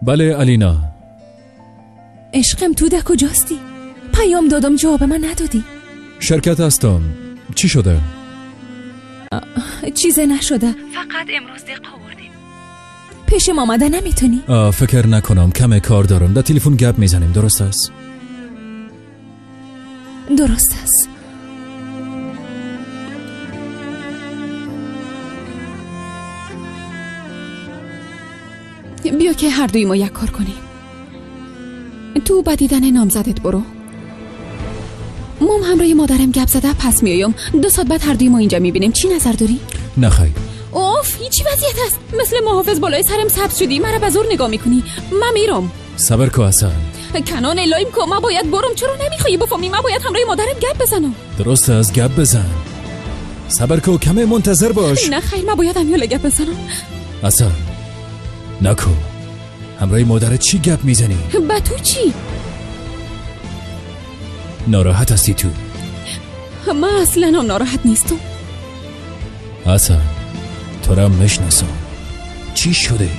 بله الینا. عشقم تو ده کجاستی؟ پیام دادم جواب من ندادی. شرکت هستم. چی شده؟ چیزی نشده، فقط امروز دق آوردیم. پیشم آمده نمیتونی؟ فکر نکنم، کم کار دارم. در تلفن گپ میزنیم، درست است؟ درست است. بیا که هر دوی ما یک کار کنیم. تو به دیدن نامزدت برو، مام همراه مادرم گپ زده پس میایم. 2 ساعت بعد هر دوی ما اینجا میبینیم. چی نظر داری؟ نه خیر. اوف، هیچی وضعیت است. مثل محافظ بالای سرم سبز شدی، مرا به زور نگاه میکنی. من میرم. صبر کو حسن. کنان الایم کو، من باید برم. چرا نمیخوایی بفهمی؟ من باید همراه مادرم گپ بزنم. درست است، گپ بزن. صبر کو، کمی منتظر باش. نه خیر، من باید همیال گپ بزنم. حسن نکو، همراه مادرت چی گپ میزنی؟ با تو چی؟ ناراحت هستی تو؟ من اصلا هم ناراحت نیستم. حسن تو را میشناسم. چی شده؟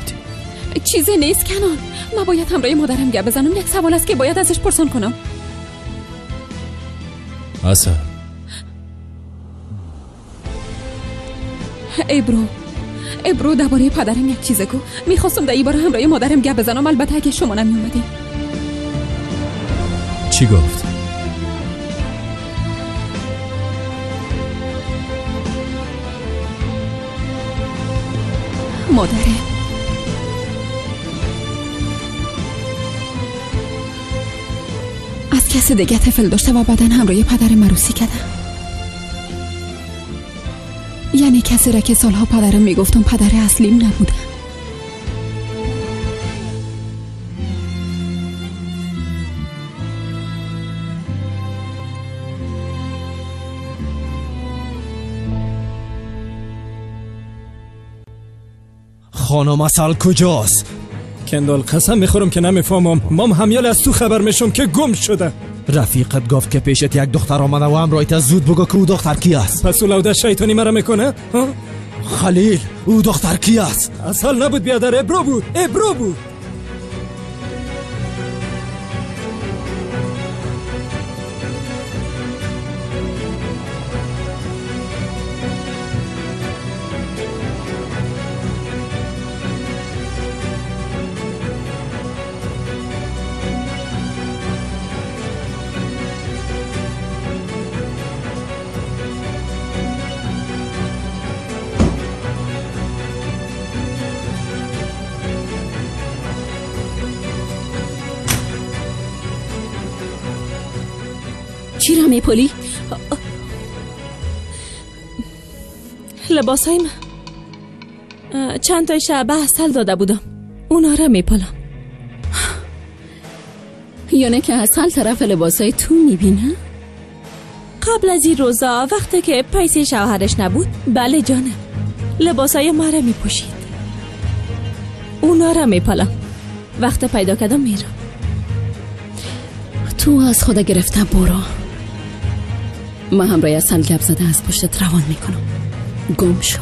چیزی نیست کنان، من باید همراه مادرم گپ بزنم. یک سوال است که باید ازش پرسان کنم. حسن ابرو درباره پدرم یک چیزه گفت. میخواستم در این باره همراه مادرم گپ بزنم، البته اگه شما نمیومدی. چی گفت؟ مادره از کس دیگه طفل داشته و بعدن همراه پدرم عروسی کرده. یعنی کسی را که سالها پدرم میگفتم پدر اصلیم نبوده. خانم اصل کجاست؟ کندال قسم میخورم که نمیفهمم. مام همیال از تو خبر میشم که گم شده. رفیقت گفت که پیشت یک دختر آمده و همراهیت زود بگو که او دختر کی است. پس او لوده شیطانی مرا میکنه؟ خلیل، او دختر کی است؟ اصل نبود بیادر، ابرو بود، ابرو بود. چی را میپلی؟ لباسای من چند تای شبه عسل داده بودم، اونا را میپلم. یعنی که عسل طرف لباسای تو میبینه؟ قبل از این روزا وقتی که پیسه شوهرش نبود، بله جانم، لباسای ما را میپوشید. اونا را میپلم، وقت پیدا کردم میرم. تو از خدا گرفته برو. من همراه عسل گپ زده از پشتت روان میکنم. گم شو.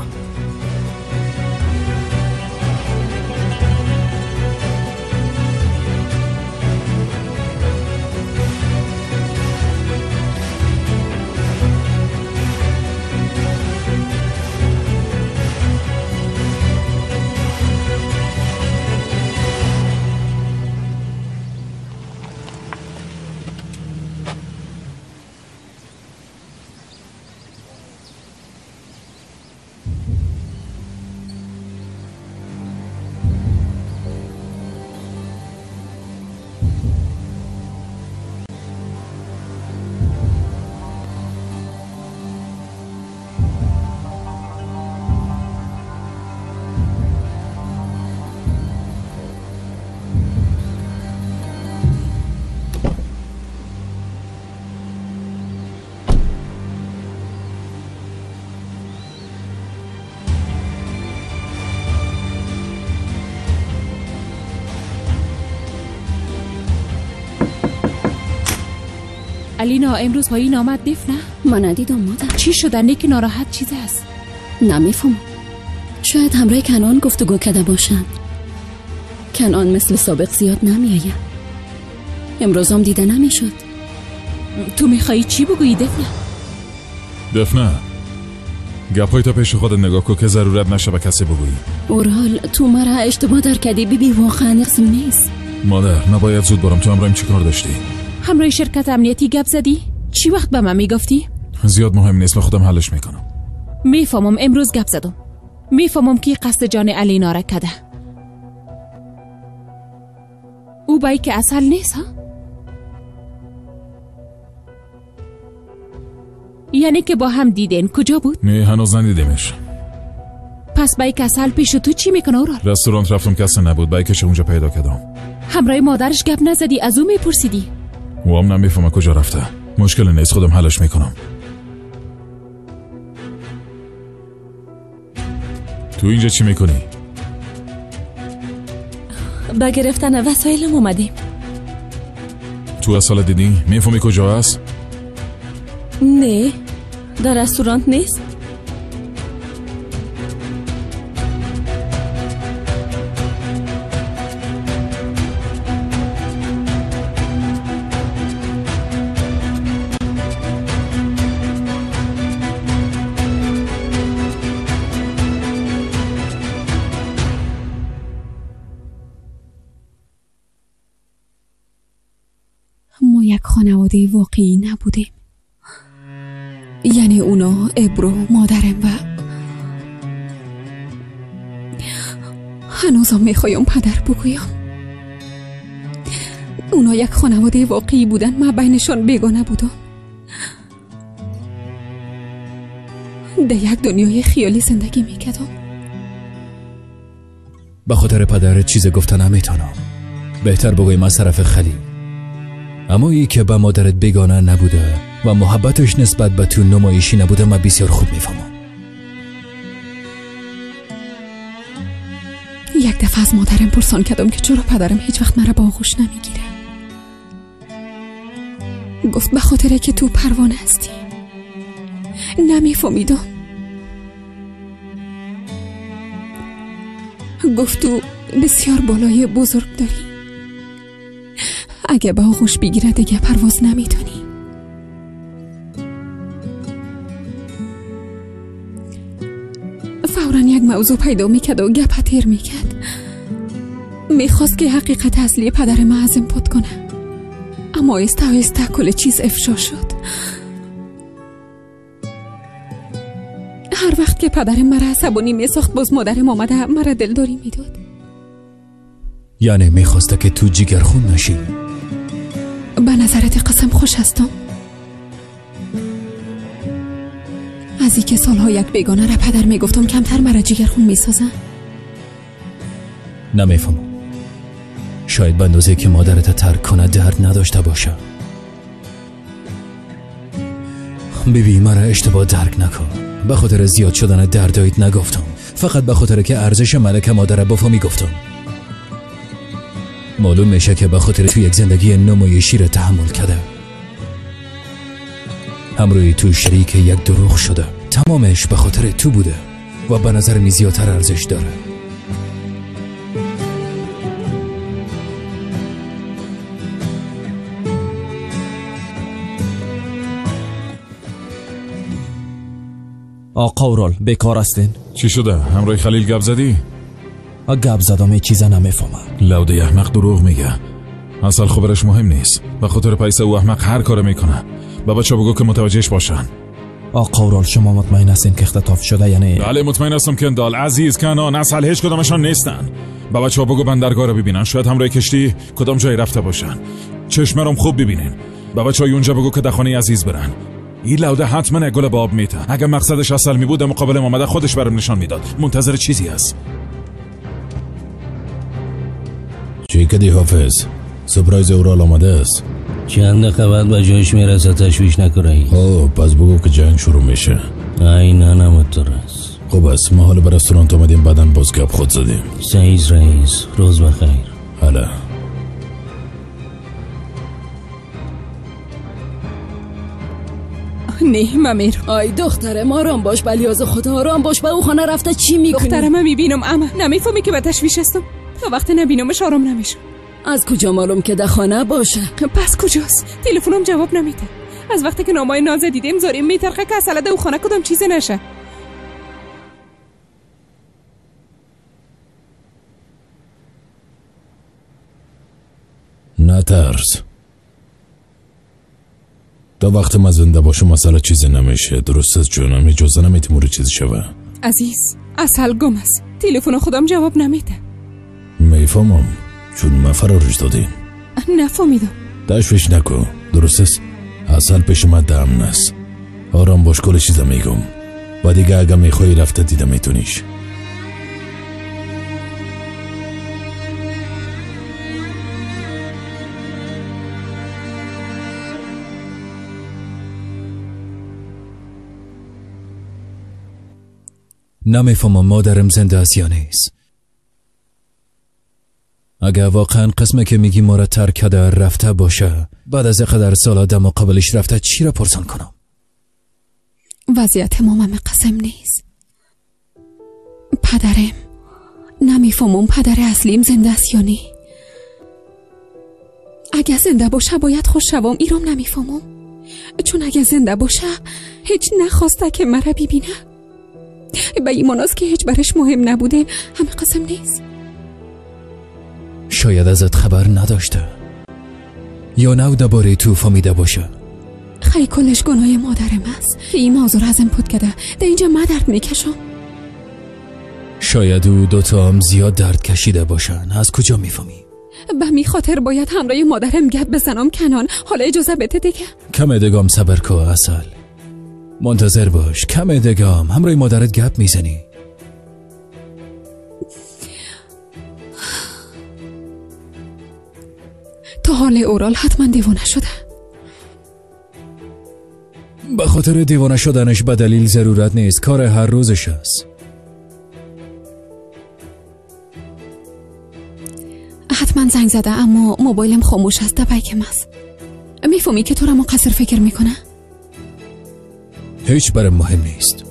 علینا امروز پایین آمد دیف نه؟ من ندیدم مادر. چی شده؟ نیک ناراحت چیز است؟ نمیفهمم. شاید همراه کنان گفتگو کرده باشند. کنعان مثل سابق زیاد نمیآید. امروز هم دیده نمیشد. تو میخوایی چی بگویی دفنه؟ دفنه، گپای تا پیش خودت نگاه کن که ضرورت نشه به کسی بگویی. اورال، تو مرا اشتباه در کردی. بیبی واقعا قسم نیست. مادر، نباید زود برم. تو همراهیم چی کار داشتی؟ همراه شرکت امنیتی گپ زدی؟ چی وقت به من میگفتی؟ زیاد مهم نیست، من خودم حلش میکنم. میفهمم امروز گپ زدم. میفهمم که قصد جان علینا را کده. او بایی که اصل نیست ها؟ یعنی که با هم دیدین. کجا بود؟ نه هنوز ندیدیمش. پس بایی که اصل پیش تو چی میکنه اورال؟ رستوران رفتم کسی نبود، بایکش اونجا پیدا کردم. همراه مادرش گپ نزدی؟ از او میپرسیدی؟ او هم نمیفهمه کجا رفته. مشکل نیست، خودم حلش میکنم. تو اینجا چی میکنی؟ با گرفتن وسایلم اومدیم. تو اصلا دیدی؟ میفهمی کجا است؟ نه، در رستوران نیست. ما یک خانواده واقعی نبودیم. یعنی اونا، ابرو، مادرم و هنوزم میخوایم پدر بگویم. اونا یک خانواده واقعی بودن، من بینشان بیگانه بودم. در یک دنیای خیالی زندگی میکردم. به خاطر پدرت چیز گفته نمیتونم. بهتر بگویم از طرف خلیل. اما ای که به مادرت بیگانه نبوده و محبتش نسبت به تو نمایشی نبوده، من بسیار خوب میفهمم. یک دفعه از مادرم پرسان کردم که چرا پدرم هیچ وقت مرا با آغوش نمیگیره. گفت به خاطر که تو پروانه هستی. نمیفهمیدم. گفت تو بسیار بالای بزرگ داری، اگه با آغوش بگیره دیگه پرواز نمیتونی. فوراً یک موضوع پیدا میکرد و گپ تیر میکرد. میخواست که حقیقت اصلی پدر ما از پات کنه، اما آهسته آهسته کل چیز افشا شد. هر وقت که پدرم مرا عصبانی میساخت، باز مادرم آمده مرا دلداری میداد. یعنی میخواسته که تو جگرخون نشی؟ به نظرت قسم خوش هستم؟ از اینکه سالها یک بیگانه را پدر میگفتم کمتر مرا جگرخون میسازن؟ نمیفهمم. شاید به اندازه که مادرت ترک کنه درد نداشته باشه. بیبی مرا اشتباه درک نکن. به خاطر زیاد شدن دردایت نگفتم، فقط به خاطر که ارزش ملک مادر بفهمی گفتم. معلوم میشه که به خاطر تو یک زندگی نمایشی را تحمل کرده، همروی تو شریک یک دروغ شده. تمامش به خاطر تو بوده و به نظر می زیادتر ارزش داره. آقا اورال بیکار هستین؟ چی شده؟ همراه خلیل گپ زدی؟ گپ زدم، هیچ چیزا نمیفهمم. لوده احمق دروغ میگه. اصل خبرش مهم نیست. به خاطر پیسه او احمق هر کار میکنه. به بچه بگو که متوجهش باشن. آقا اورال شما مطمئن هستین که اختطاف شده؟ یعنی بله مطمئن هستم که اندال، عزیز، کنان، اصل هیچ کدامشان نیستن. به بچه‌ها بگو بندرگاه رو ببینن، شاید همراه کشتی کدام جایی رفته باشن. چشمه رو خوب ببینین. به بچه‌های اونجا بگو که در خانه عزیز برن. این لوده حتما گل به آب میته. اگه مقصدش اصل می بود مقابل آمده خودش برام نشان میداد. منتظر چیزی است. چی کدی حافظ؟ سپرایز اورال آمده است. چند دقیقه بعد به جایش میرسه، تشویش نکنی. خب پس بگو که جنگ شروع میشه. اینا نمتر است. خب است ما حالا به رستوران آمدیم، بعدا باز گپ خود زدیم. سعید رئیس، روز بخیر. حالا نه ممیر. آی دخترم آرام باش، بلیاز خدا آرام باش. به او خانه رفته چی میکنی؟ دخترم میبینم اما نمیفهمی که به تشویش هستم. تا وقتی نبینمش آرام نمیشم. از کجا معلوم که در خانه باشه؟ پس کجاست؟ تلفنم جواب نمیده. از وقتی که نامای ناز دیدیم زاریم میترخه که اصلا در خانه کدام چیزی نشه. نترس، تا وقت ما زنده باشم مسئله چیزی نمیشه. درست است جانم، اجازه نمیتیم رو چیزی شوه. عزیز اصل گم است، تلفن خودم جواب نمیده. میفهمم، چون ما فرارش دادیم. نفهمیدم. تشویش نکن، درست است؟ اصل پیش ما دم است. آرام باش، کل چیزا میگم و دیگه اگه میخوای رفته دیده میتونیش. نمیفهمم مادرم زنده است یا نیست. اگه واقعا قسمه که میگی ما را ترک کرده رفته باشه، بعد از قدر سال در مقابلش رفته، چی را پرسان کنم؟ وضعیت مامم قسم نیست. پدرم نمیفهمم پدر اصلیم زنده است یا نه. اگه زنده باشه باید خوش شوم، ایرام نمیفهمم، چون اگه زنده باشه هیچ نخواسته که مرا ببینه. به ایمان است که هیچ برش مهم نبوده، همه قسم نیست. شاید ازت خبر نداشته یا نه درباره تو فهمیده باشه. خیلی کلش گناه مادرم است. این موضوع را ازم پد کرده. در اینجا من درد میکشم. شاید او دوتا هم زیاد درد کشیده باشن. از کجا میفهمی؟ به می خاطر باید همراه مادرم گپ بزنم کنان. حالا اجازه بده دیگه. کم دگام صبر کو عسل، منتظر باش. کم دگام همراه مادرت گپ میزنی. تا حال اورال حتما دیوانه شده. به خاطر دیوانه شدنش به دلیل ضرورت نیست، کار هر روزش است. حتما زنگ زده اما موبایلم خاموش است. دبیکم است. میفهمی که تو را مقصر فکر میکنه؟ هیچ برام مهم نیست.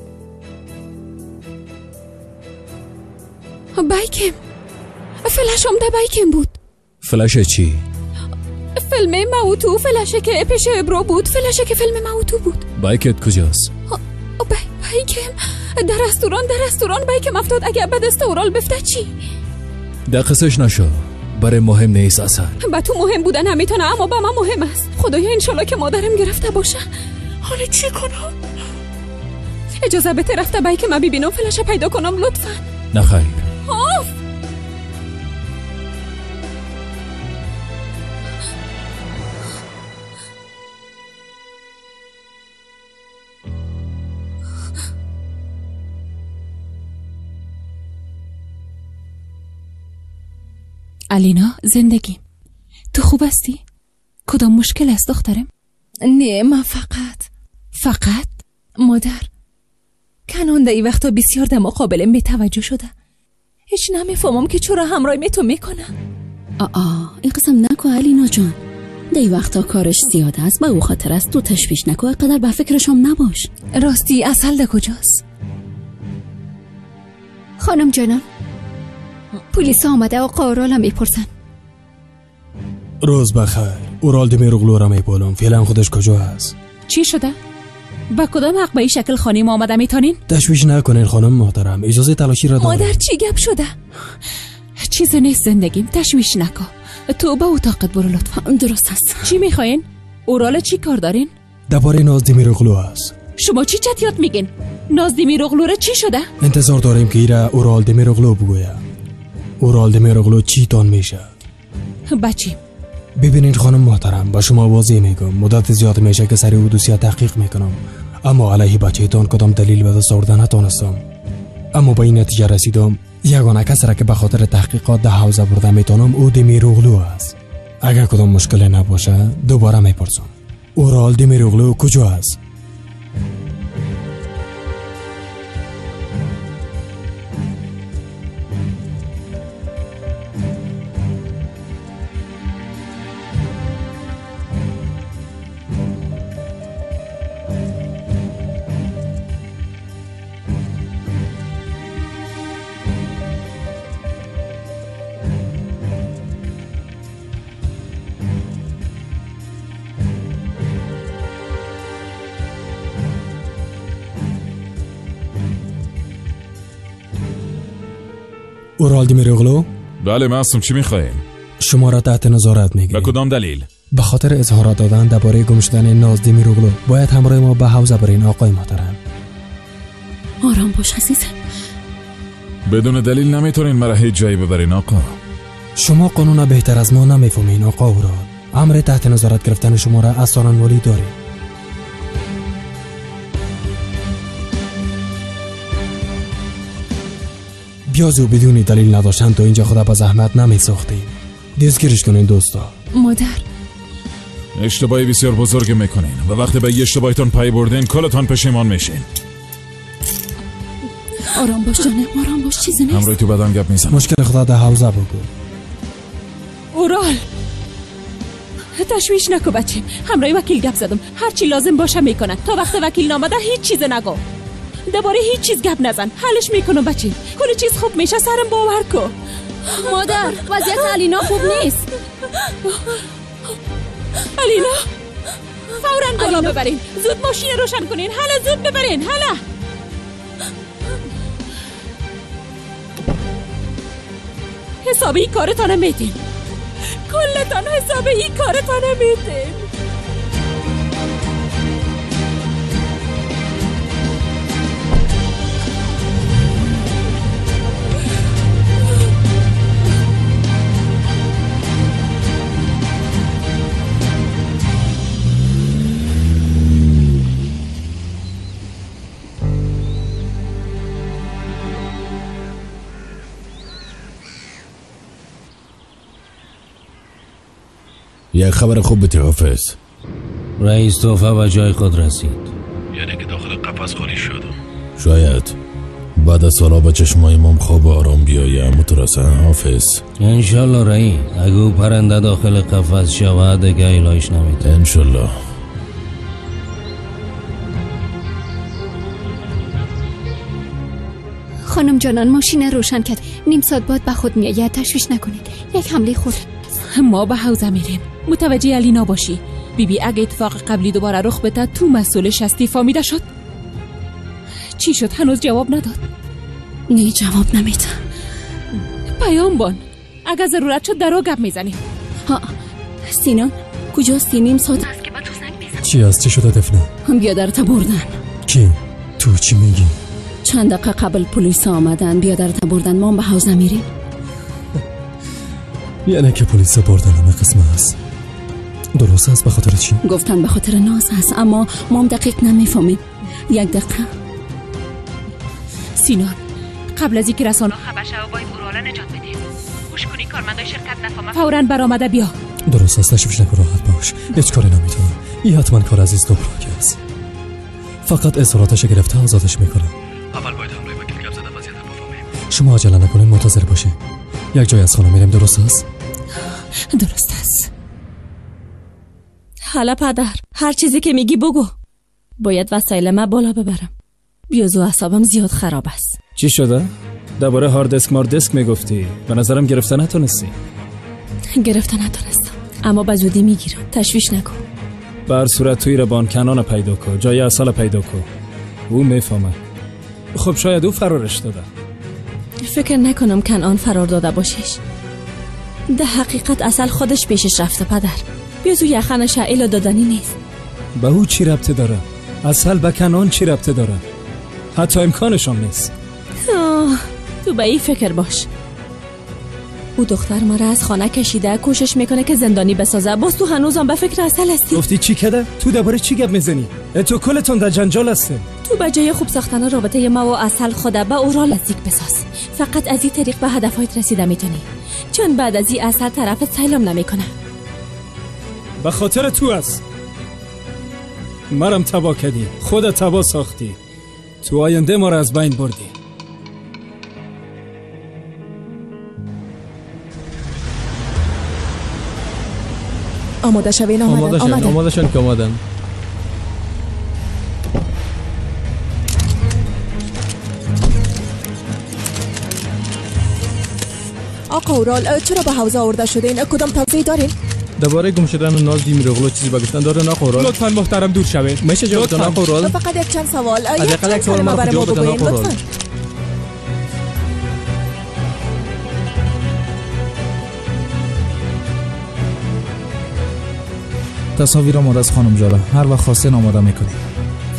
بایکم، فلشم ده بایکم بود. فلش چی؟ فیلم موتو، فلشه که پیش ابرو بود، فلشه که فیلم موتو بود. بایکت کجاست؟ بایکم در رستوران، در رستوران بایکم افتاد. اگه به دست اورال بفته چی؟ دقیقش نشو، برای مهم نیست اصلا. به تو مهم بودن نمیتونه اما به من مهم است. خدایا انشالله که مادرم گرفته باشه. حالا چی کنم؟ اجازه بده رفته بایک من ببینم، فلش پیدا کنم لطفا. نه خیر. آف. علینا زندگی تو خوب هستی؟ کدام مشکل است دخترم؟ نه من فقط مادر کنان در این وقتا بسیار در مقابلم بی توجه شده. هیچ نمیفهمم که چرا همراه می تو میکنه. آ این قسم نکو علینا جان، در این وقتا کارش زیاد است، به او خاطر است. تو تشویش نکو، قدر به فکرش هم نباش. راستی اصل در کجاست؟ خانم جانم پلیس آمده و قارال هم میپرسن. روز بخیر، اورال دمیروغلو را میپالم. فعلا خودش کجا هست؟ چی شده؟ با کدام حق به این شکل خانه ما آمده میتونین؟ تشویش نکنین خانم محترم، اجازه تلاشی را دارم. مادر چی گپ شده؟ چیزی نیست زندگیم، تشویش نکن. تو به اتاقت برو لطفا. درست است. چی میخواین؟ اورال چی کار دارین؟ درباره ناز دمیروغلو است. شما چی چتیات میگین؟ ناز دمیروغلو را چی شده؟ انتظار داریم که ایرا اورال دمیروغلو بگوید. اورال دمیروغلو چی تان میشه؟ بچی ببینید خانم محترم، با شما واضح میگم مدت زیاد میشه که سر او دوسیه تحقیق میکنم، اما علیه بچهتان کدام دلیل به دست آورده نتانستم. اما به این نتیجه رسیدم یگانه کس را که به خاطر تحقیقات در حوزه برده میتونم او دمیروغلو است. اگر کدام مشکل نباشه دوباره میپرسم اورال دمیروغلو کجا است؟ اورال دیمیروغلو؟ بله من هستم. چی میخواین؟ شما را تحت نظارت میگیریم. به کدام دلیل؟ به خاطر اظهارات دادن درباره گم شدن ناز دیمیروغلو. باید همراه ما به حوزه برین آقای محترم. آرام باش عزیزم. بدون دلیل نمیتونین مرا هیچ جایی ببرین آقا. شما قانون بهتر از ما نمیفهمین آقا اورال. امر تحت نظارت گرفتن شما را از سارنوالی داریم. بیازو بدون دلیل نداشتن تا اینجا خدا به زحمت نمیساختیم. دستگیرش کنین دوستا. مادر اشتباهی بسیار بزرگ میکنین و وقتی به یه اشتباهتون پی بردین کلتان پشیمان میشین. آرام باش جانم، آرام باش، چیزی نیست. همراه تو بدن گپ میزنم. مشکل خدا در حوزه بگو. اورال تشویش نکو بچه، همراه وکیل گپ زدم، هرچی لازم باشه میکنن. تا وقت وکیل نامده هیچ چیز نگو، دوباره هیچ چیز گپ نزن، حلش میکنم بچه، کل چیز خوب میشه، سرم باور کو. مادر وضعیت علینا خوب نیست. علینا فوراً بالا ببرین، زود ماشین روشن کنین، حالا زود ببرین، حالا. حساب این کارتان میدین، کلتان حساب این کارتان میدین. یک خبر خوب بده حافظ. رئیس توفه به جای خود رسید. یعنی که داخل قفس خالی شد. شاید بعد از سالا به چشمای مام خواب آرام بیایم. مترسن حافظ. انشالله رئیس، اگه او پرنده داخل قفس شود دیگه ایلایش نمیده. انشالله. خانم جانان ماشین روشن کرد. نیم ساعت بعد به خود میآید، تشویش نکنید. یک حمله خورد. ما به حوزه میریم، متوجه علینا باشی. بیبی اگه اتفاق قبلی دوباره رخ بده تو مسئولش هستی. فهمیده شد؟ چی شد؟ هنوز جواب نداد. نه جواب نمیده. پیام بان، اگه ضرورت شد درو گپ میزنیم. ها سینا کجاستی؟ نیم ساعت است که با تو زنگ میزنم. چی از چی شده دفنه؟ هم بیادرت بردن. کی؟ تو چی میگی؟ چند دقیقه قبل پلیس آمدن، بیادرت بردن. ما هم به حوزه میریم. یعنی که پلیس بردن همه قسمه است. درست است. به خاطر چی؟ گفتن به خاطر ناز است، اما ما هم دقیق نمیفهمیم. یک دقیقه سینان، قبل از اینکه رسانه خبر شود باید اورال نجات بدیم. گوش کنی کارمندای شرکت نفهمه. فوراً برآمده بیا. درست است، تشویش نکن، راحت باش، هیچ کاری نمیتونم. این حتما کار عزیز دوبراک است. فقط اظهاراتش گرفته آزادش میکنم. اول باید همراه وکیل گپ زده وضعیت بفهمیم. شما عجله نکنین، منتظر باشین. یک جای از خانه میریم. درست است؟ درست است. حالا پدر هر چیزی که میگی بگو. باید وسایل ما بالا ببرم. بیازو اعصابم زیاد خراب است. چی شده؟ درباره هارد دیسک مارد دیسک میگفتی. به نظرم گرفته نتونستی. گرفته نتونستم، اما به زودی میگیرم، تشویش نکن. بر صورت توی ربان کنان پیدا کو، جای اصل پیدا کو. او میفهمه. خب شاید او فرارش داده. فکر نکنم کنعان فرار داده باشش. در حقیقت اصل خودش پیشش رفته پدر. بیازو یخنش ایلا دادنی نیست. به او چی ربطه داره؟ اصل به کنعان چی ربطه داره؟ حتی امکانش هم نیست. تو به این فکر باش. او دختر ما را از خانه کشیده، کوشش میکنه که زندانی بسازه. باز تو هنوزم به فکر اصل هستی. گفتی چی کده؟ تو درباره چی گپ میزنی؟ تو کلتون در جنجال هستین. تو به جای خوب ساختن رابطه ما و اصل خود به او را نزدیک بساز. فقط از این طریق به هدفهایت رسیده میتونی، چون بعد از این اصل طرف سلام نمیکنه. به خاطر تو است. مرم تبا کردی، خودت تبا ساختی. تو آینده ما را از بین بردی. آماده شوین. آمدن. آماده شوین که آمدن. آقا اورال چرا به حوزه آورده شده؟ این کدام توضیح دارین؟ درباره گم شدن ناز دیمیروغلو چیزی به گفتن دارن آقا اورال؟ لطفاً محترم دور شوید. میشه جواب بدن آقا اورال؟ فقط یک چند سوال. حداقل یک سوال مرا جواب بدن آقا اورال. تصاویر آماده است خانم جاله. هر وقت خواستین آماده میکنیم.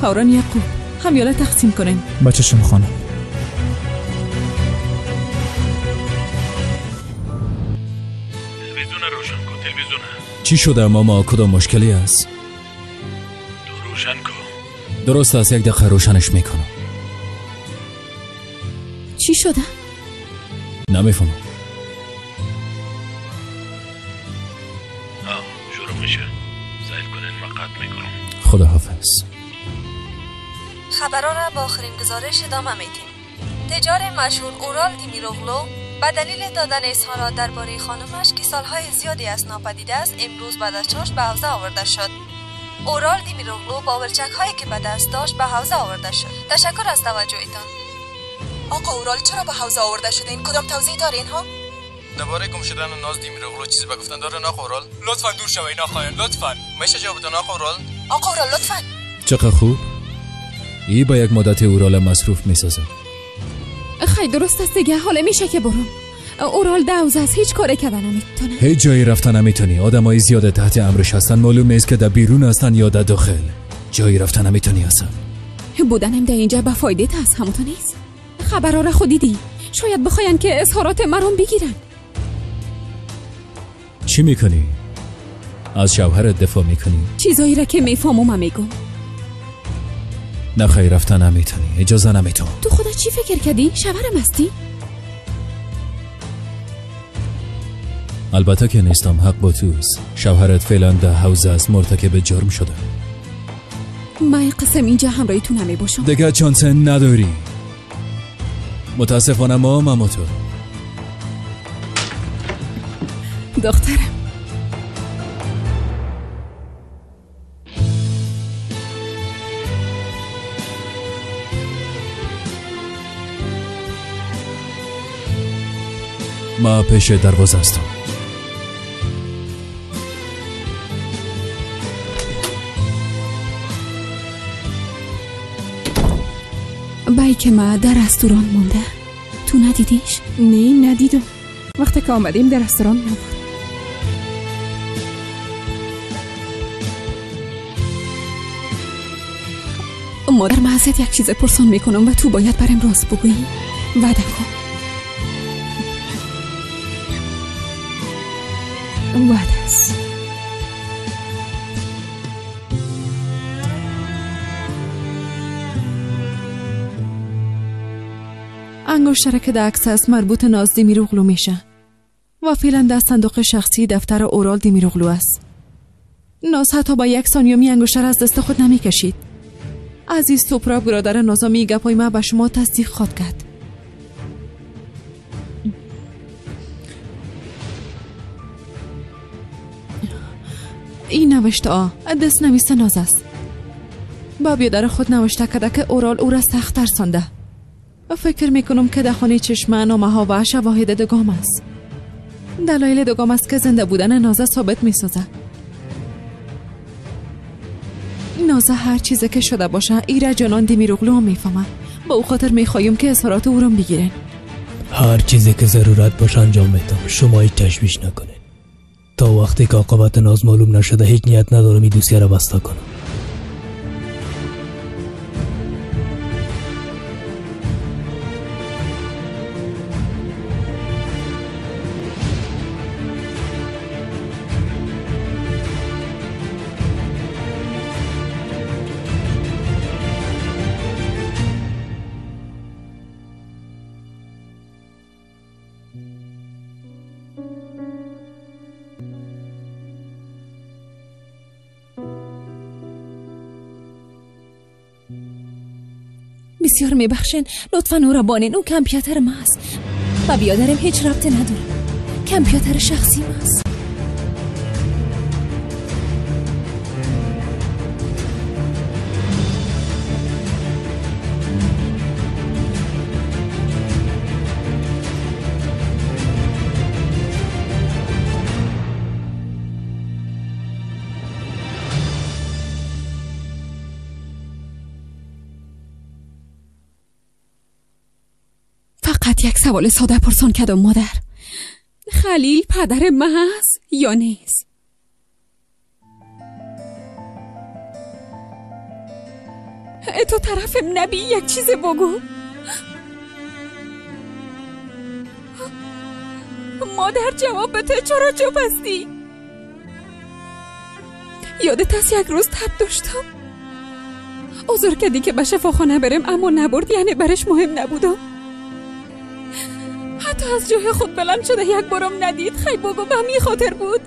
فوراً یعقوب همیاله تقسیم کنین. به چشم خانم. تلویزیون روشن کن. تلویزیون. چی شده ماما؟ کدام مشکلی است؟ تو روشن کن. درست است، یک دقیقه روشنش میکنم. چی شده؟ نمیفهمم. شروع میشه. سعی کنین من قطع میکنم. خداحافظ. خبرها را با آخرین گزارش ادامه میدیم. تجار مشهور اورال دیمیروغلو به دلیل دادن اظهارات درباره خانمش که سالهای زیادی از ناپدید است، امروز بعد از چاشت به حوزه آورده شد. اورال دیمیروغلو با ولچک هایی که به دست داشت به حوزه آورده شد. تشکر از توجهتان. آقا اورال چرا به حوزه آورده شده؟ این کدام توضیح دارین ها؟ درباره گم شدن ناز دیمیروغلو چیزی به گفتن داره آقا اورال؟ لطفا دور شوین آقایان، لطفا. میشه جوابتون آقا اورال؟ آقا اورال لطفا. چقدر خوب. ای با یک مدت اورال مصروف میسازه. خیلی درست است دیگه، حالا میشه که برم. اورال دوز است، هیچ کاری کردن نمیتونه. هیچ جایی رفتن نمیتونی. آدمای زیاد تحت امرش هستن، معلوم نیست که در بیرون هستن یا در داخل. جایی رفتن نمیتونی هستن. بودنم در اینجا به فایده است، همونطور نیست. خبرها را خود دیدی. شاید بخواین که اظهارات مرام بگیرن. چی میکنی؟ از شوهرت دفاع میکنی؟ چیزایی را که میفهمم میگم. نه خیر، رفتن نمیتونی، اجازه نمیتونم. تو خدا چی فکر کردی؟ شوهرم هستی؟ البته که نیستم، حق با توست. شوهرت فعلا در حوزه است، مرتکب جرم شده. من قسم اینجا همراهی تو نمی باشم. دیگه چانس نداری. متاسفانه ما ماما تو. دخترم ما پیش دروازه هستم. بای که ما در رستوران مونده، تو ندیدیش؟ نه ندیدم. وقتی که آمدیم در رستوران نبود. مادر من ازت یک چیز پرسان میکنم و تو باید برم راست بگویی. وعده کن. وعده است. انگشتره که در عکس است مربوط ناز دیمیروغلو میشه و فعلا در صندوق شخصی دفتر اورال دیمیروغلو است. ناز حتی با یک ثانیه می انگشتر از دست خود نمیکشید. عزیز توپرا برادر نازامی گپای ما به شما تصدیق خواد کرد. این نوشته ها دست نویس ناز است. با بیادر خود نوشته کرده که اورال او را سخت ترسانده. فکر میکنم که در خانه چشمه نامه ها و شواهد دگام است. دلایل دگام است که زنده بودن نازه ثابت میسازه. نازه هر چیزی که شده باشه ایره جانان دیمیروغلو هم میفهمه. با او خاطر میخوایم که اظهارات او را بگیرن. هر چیزی که ضرورت باشه انجام میدم، شما هیچ تشویش نکنید. تا وقتی که عاقبت ناز معلوم نشده هیچ نیت ندارم این دوسیه را بسته کنم. بسیار میبخشین، لطفا او را بانین. او کامپیوتر ما است و بیادرم هیچ ربطی نداره. کامپیوتر شخصی ما است. فقط یک سوال ساده پرسان کردم مادر. خلیل پدر من است یا نیست؟ یعنی تو طرفم نبی یک چیز بگو. مادر جواب بده، چرا چوب هستی؟ یادت هست یک روز تب داشتم، عذر کردی که به شفاخانه برم اما نبرد، یعنی برش مهم نبودم. حتی از جای خود بلند شده یک بارم ندید. خیلی بگو به همین خاطر بود.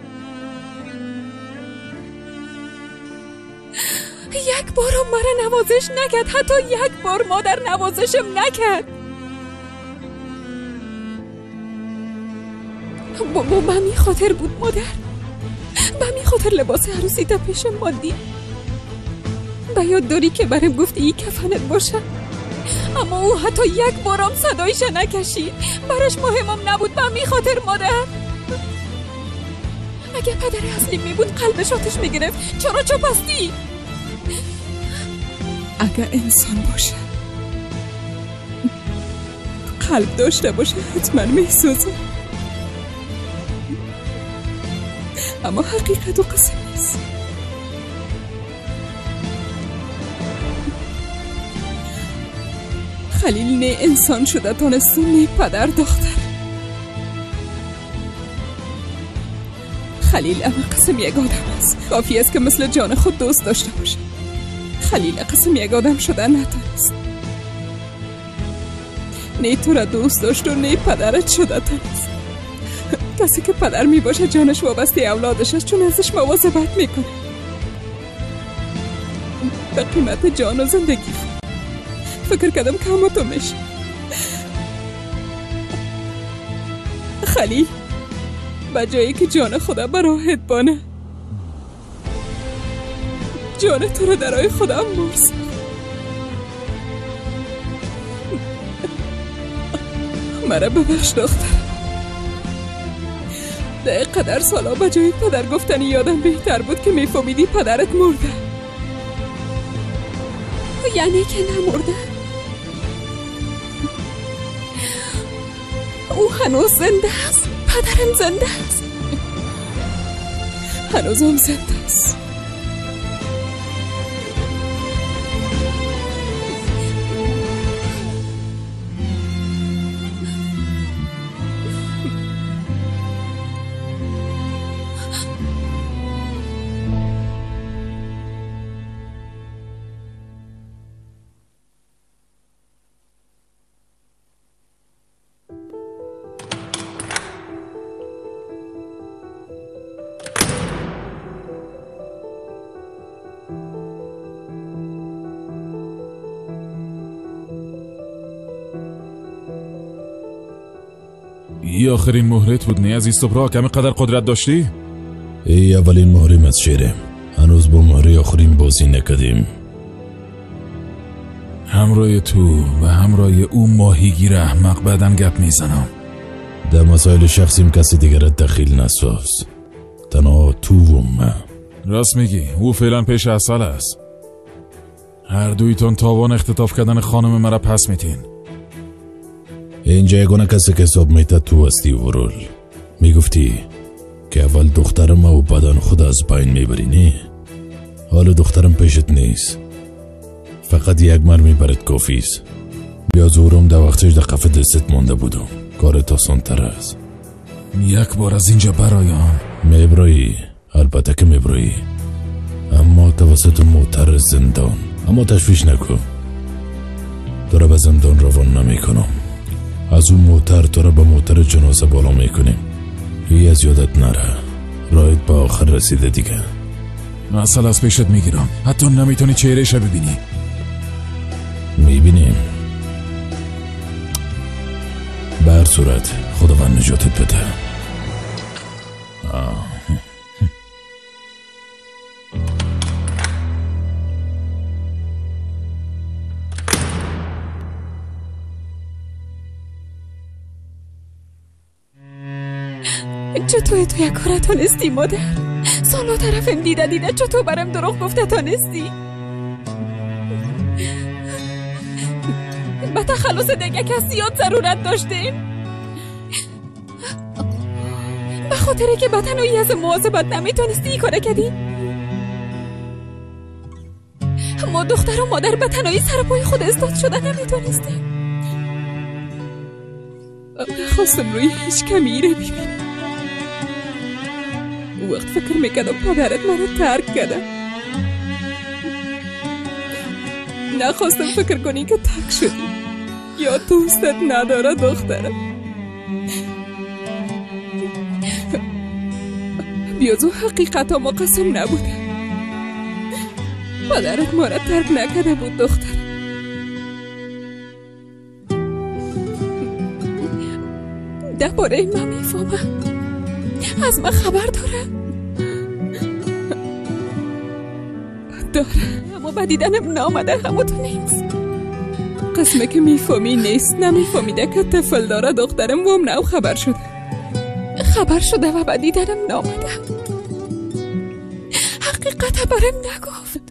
یک بارم مرا نوازش نکرد، حتی یک بار مادر نوازشم نکرد. بابا به همین خاطر بود مادر، به همین خاطر لباس عروسی تا پیشم ماندی. به یاد داری که برم گفتی ای کفنت باشه، اما او حتی یک بارم صدایش نکشید، برش مهمم نبود. به همین خاطر مادر، اگه پدر اصلی می بود قلبش آتش میگرفت. چرا چوب هستی؟ اگه انسان باشه، قلب داشته باشه، حتما میسوزه. اما حقیقت و قسم نیست. خلیل نه انسان شده تانست و نه پدر دختر. خلیل اما قسم یک آدم است، کافی است که مثل جان خود دوست داشته باشه. خلیل قسم یک آدم شده نتانست، نه تو را دوست داشت و نه پدرت شده تانست. کسی که پدر می باشه جانش وابسته اولادش است، چون ازش مواظبت میکنه. به قیمت جان و زندگی فکر کردم که همه تو میشه. خلیل به جایی که جان خدا براهت بانه، جان تو رو درای خودم مرس. مرا ببخش دختر، ده قدر سالا به جای پدر گفتنی یادم بهتر بود که میفهمیدی پدرت مرده. یعنی که نمرده، او هنوز زنده است. پدرم زنده است، هنوزم زنده است. ای آخرین مهرت بود نه عزیز توپراک؟ همه قدر قدرت داشتی؟ ای اولین مهریم از شیرم، هنوز با مهره آخرین بازی نکردیم. همراه تو و همراه او ماهیگیر احمق بعدن گپ میزنم. در مسائل شخصیم کسی دیگر دخیل نساز، تنها تو و من. راست میگی، او فعلا پیش عسل است. هر دویتون تاوان اختطاف کردن خانم مرا پس میتین. اینجا یگانه کسی که حساب میته تو هستی ورول. میگفتی که اول دخترم و بدن خود از بین میبری، نه؟ حال دخترم پیشت نیست، فقط یک مر میبرد کافیست. بیا زورم در وقتش در قفه دستت مانده بودم، کارت آسان تر است. یک بار از اینجا برایم. میبرایی، البته که میبرایی، اما توسط موتر زندان. اما تشویش نکن، تو را به زندان روان نمیکنم. از اون موتر تو را به موتر جنازه بالا میکنیم. ای از یادت نره، راهت به آخر رسیده دیگه. اصل از پیشت میگیرم، حتی نمیتونی چهرهش ببینی. میبینیم. به هر صورت خداوند نجاتت بده. چطور تو یک کاره تانستی مادر؟ سالا طرفم دیده دیده چطور برم دروغ گفته تانستی؟ به تخلص دیگه کسی زیاد ضرورت داشتیم، به خاطر که به تنهایی از مواظبت نمیتونستی این کاره کردی. ما دختر و مادر به تنهایی سر پای خود استاد شده نمیتونستیم. نخواستم روی هیچ کمی رو ببینم. او وقت فکر میکردم پدرت منو ترک کرده. نخواستم فکر کنی که تک شدی یا دوستت نداره دخترم. بیازو حقیقت ما قسم نبوده. پدرت ما را ترک نکرده بود دخترم. درباره من میفهمم، از من خبر داره اما به دیدنم نامده. همو تو نیست قسمه که میفهمی نیست. نمیفهمیده که طفل داره دخترم وام نو خبر شده و به دیدنم نامده. حقیقت برم نگفت.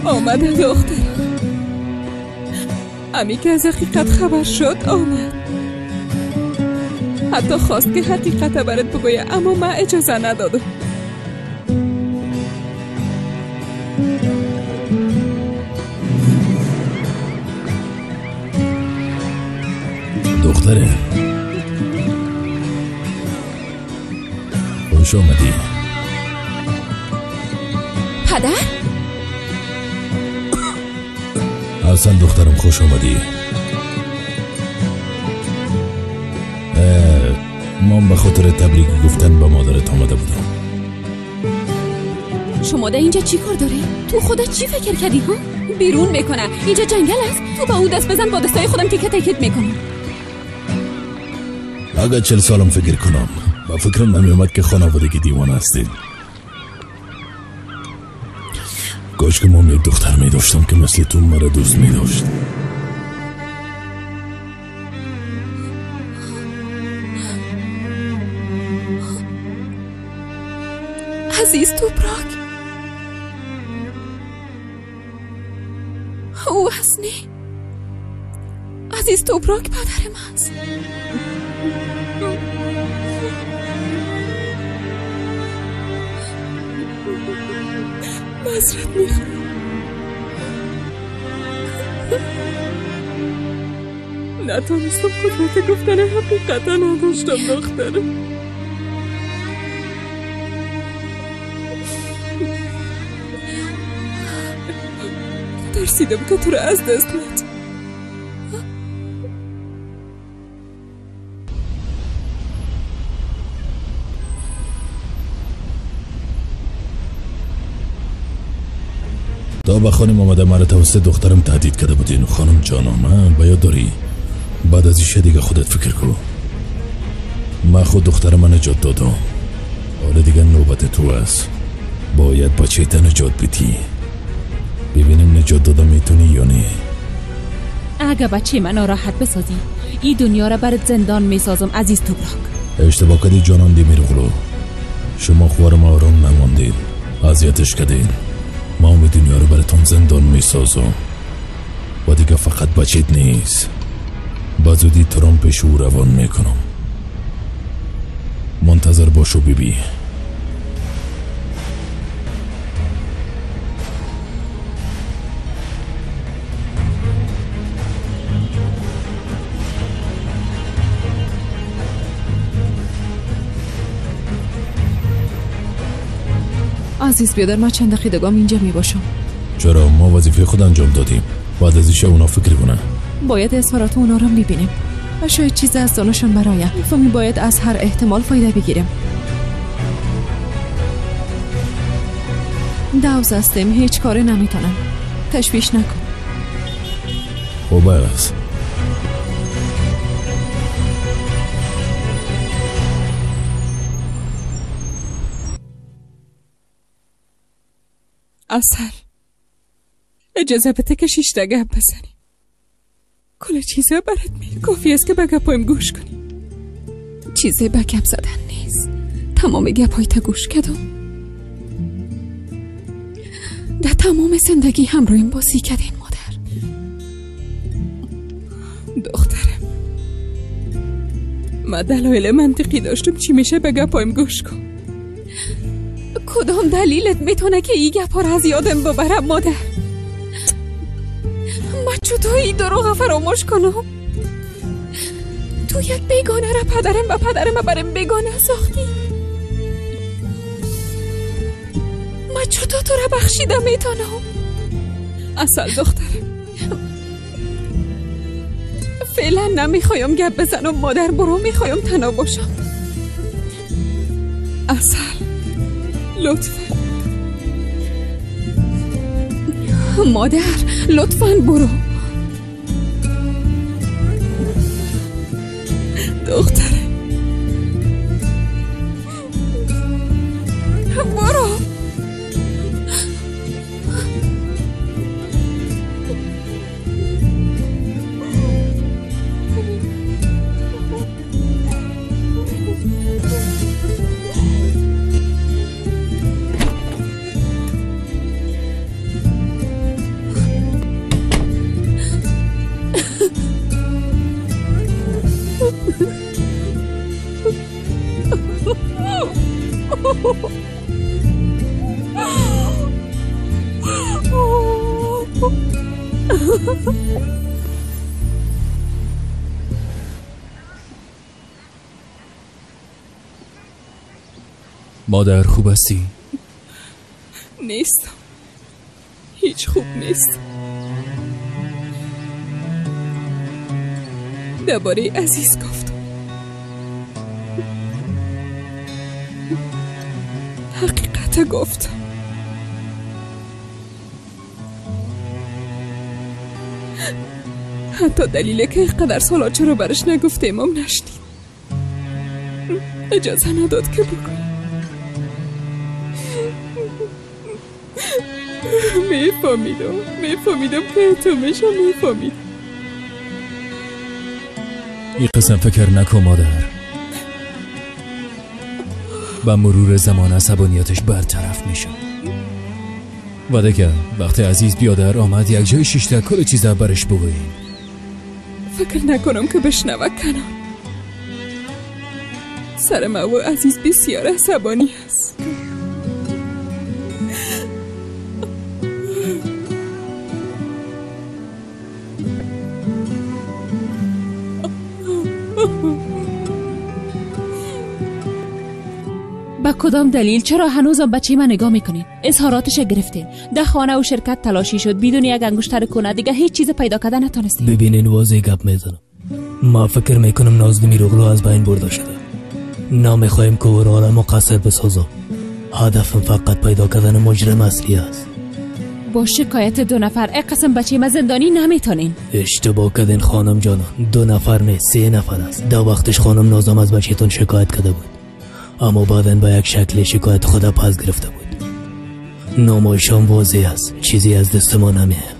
آمده دخترم. امی که از حقیقت خبر شد آمد. حتی خواست که حقیقت برات بگویه اما من اجازه ندادم. دختره خوش آمدی. پدر؟ اصلا دخترم خوش آمدی. من به خاطر تبریک گفتن به مادرت آمده بودم. شما در اینجا چی کار داری؟ تو خودت چی فکر کردی ها؟ بیرون میکنه. اینجا جنگل است. تو با او دست بزن با دستای خودم تیکه تیکت میکنم. اگر 40 سالم فکر کنم با فکرم نمیومد که خانوادگی دیوانه هستید. کاش که من یک دختر می داشتم که مثل تو مرا دوست می داشت. عزیز توپراک او هست نه. عزیز توپراک پدرم است. معذرت میخوام. نتونستم قدرت گفتن حقیقت نداشتم دخترم. ترسیدم که تو رو از دست ندم. تا به خانم آمده مرا توسط دخترم تهدید کرده بودین. خانم جانم باید داری بعد از ایشه دیگه خودت فکر کن. من خود دختر من نجات دادم، حالا دیگه نوبت تو است. باید بچه تا نجات بدی. ببینیم نجات دادم میتونی یا نه. اگه بچه من ناراحت بسازی این دنیا را برات زندان میسازم عزیز توپراک. اشتباه کردی جانان دیمیرغلو. شما خوارم آرام نماندین، اذیتش کردین. ما هم دنیا رو براتون زندان میسازم و دیگه فقط بچهت نیست. با زودی تو پیش او روان میکنم. منتظر باش و ببین. عزیز بیادر من چند دقیقه دیگه اینجا می باشم. چرا؟ ما وظیفه خود انجام دادیم. بعد از ایشه اونا فکر کنن. باید اظهارات اونا رو میبینیم و شاید چیزی از دانشان برایم. میفهمی باید از هر احتمال فایده بگیریم. دوز هستیم، هیچ کاری نمیتونم. تشویش نکن. خوب است. اصل اجازه بده که 6 تا گپ بزنیم. کل چیزا برات می کافی است که به گپایم گوش کنی. چیزی به گپ زدن نیست. تمام گپای تا گوش کردم. در تمام زندگی همراهیم بازی کردین مادر. دخترم من دلایل منطقی داشتم. چی میشه به گپایم گوش کن. کدام دلیلت میتونه که ای گپا را از یادم ببرم مادر؟ من چطور این دروغ فراموش کنم؟ تو یک بیگانه را پدرم و پدرم برم بیگانه ساختی. من چطور تو را بخشیده میتونم؟ اصل دخترم، فعلا نمیخوایم گپ بزنم مادر، برو میخوایم تنها باشم. اصل لطفا مادر، لطفا برو. دختره برو. مادر خوب هستی؟ نیستم، هیچ خوب نیست. درباره عزیز گفتم، حقیقت گفتم. حتی دلیل که اینقدر سالا چرا برش نگفتیم هم نشنید. اجازه نداد که بگویم. میفهمیدم که تو میشم، میفهمیدم. این قسم فکر نکن مادر. با مرور زمان عصبانیتش برطرف میشه. و دیگه وقتی عزیز بیادر آمد یک جای شیشته کل چیزا برش بگوییم. فکر نکنم که بشنوه کنم. سر ما و عزیز بسیار عصبانی است. به کدام دلیل چرا هنوزم بچه من نگاه میکنین؟ اظهاراتش گرفتین، ده خانه و شرکت تلاشی شد، بدون یک انگشتر کنه دیگه هیچ چیز پیدا کردن نتونستین. ببینین واضح گپ میزنم، ما فکر میکنم ناز دمیروغلو از بین برده شده. نمیخوایم که او را مقصر بسازم. هدفم فقط پیدا کردن مجرم اصلی است. با شکایت 2 نفر ای قسم بچه ما زندانی نمیتونین. اشتباه کردین خانم جانان، 2 نفر نه 3 نفر است. در وقتش خانم نازم از بچهتون شکایت کرده بود، اما بعداً با یک شکل شکایت خود پس گرفته بود. نامایشان واضح است، چیزی از دست ما نمیه.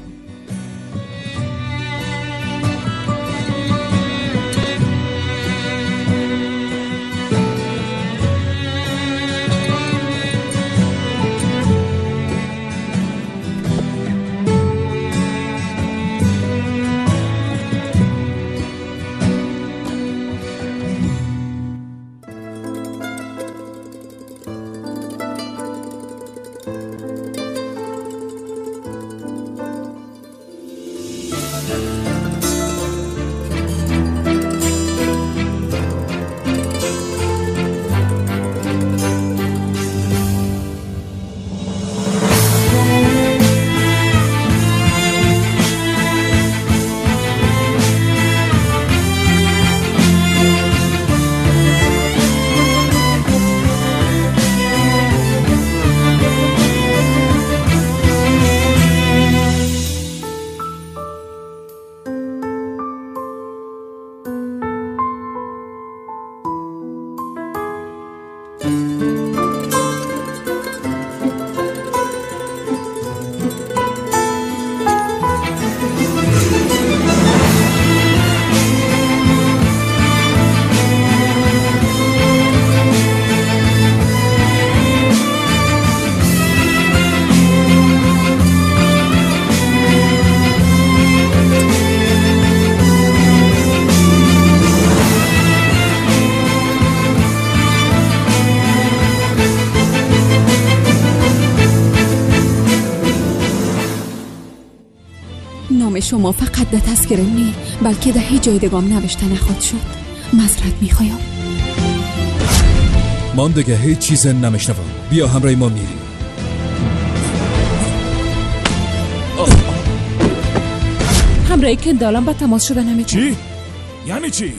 نام شما فقط در تذکره نی، بلکه در هیچ جای دیگه نوشته نخواد شد. معذرت میخوایم. من دیگه هیچ چیز نمیشنوم. بیا همراه ما میریم. همراه کندالم با تماس شده نمیتونم. چی؟ یعنی چی؟